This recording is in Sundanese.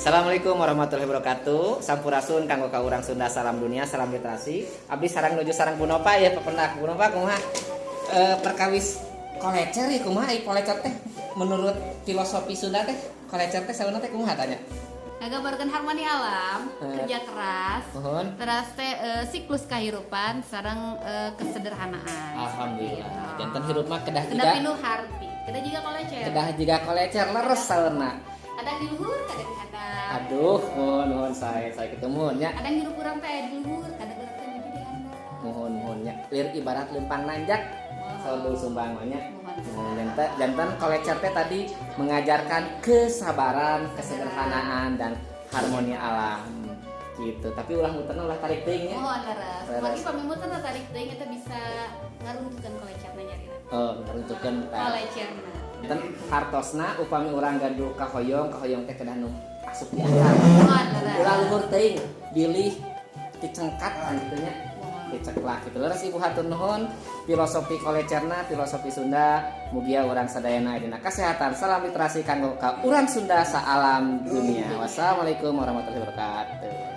Assalamualaikum warahmatullahi wabarakatuh. Sampurasun kanggo ka urang Sunda, salam dunia, salam literasi. Abdi sareng nuju sareng Bu Nova ya, pependak. Bu Nova, kumaha? Perkawis kolecer ya, kumaha ai kolecer teh menurut filosofi Sunda teh, kolecer teh sauna teh kumaha tanya? Ngagambarkeun harmoni alam, kerja keras, Muhun. Terus teh siklus kehidupan sareng kesederhanaan. Alhamdulillah. Gitu. Janten hirup mah kedah Kedah juga pinuh harti. Kedah juga kolecer. Kedah juga kolecer, leres sauna. Kadang di luhur, kadang di handap. Aduh, muhun muhun, saya ketemu muhun nya. Kadang hirup urang teh di luhur, kadang urang teh nuju di handap. Muhun muhun nya. Lir ibarat lempang nanjak. Selalu sumbang nya. Muhun. Muhun, janten janten kolecer teh tadi mengajarkan kesabaran, kesederhanaan, dan harmoni alam gitu. Tapi ulah muterna, ulah tarik teuing nya. Muhun, leres. Leres. Lagi pami muterna tarik teuing, eta bisa ngaruntuhkeun kolecerna nyarita. Oh, ngaruntuhkeun. Kolecerna. Janten hartosna upami urang gaduh kahoyong, kahoyong teh kedah nu asup di akal. Muhun, leres. Ulah luhur teuing, bilih dicengkat kan gitu nya. Muhun. Diceklak gitu. Leres, Ibu, hatur nuhun filosofi kolecerna, filosofi Sunda. Mugia urang sadayana dina kesehatan. Salam literasi kanggo ka urang Sunda saalam dunia. Wassalamualaikum warahmatullahi wabarakatuh.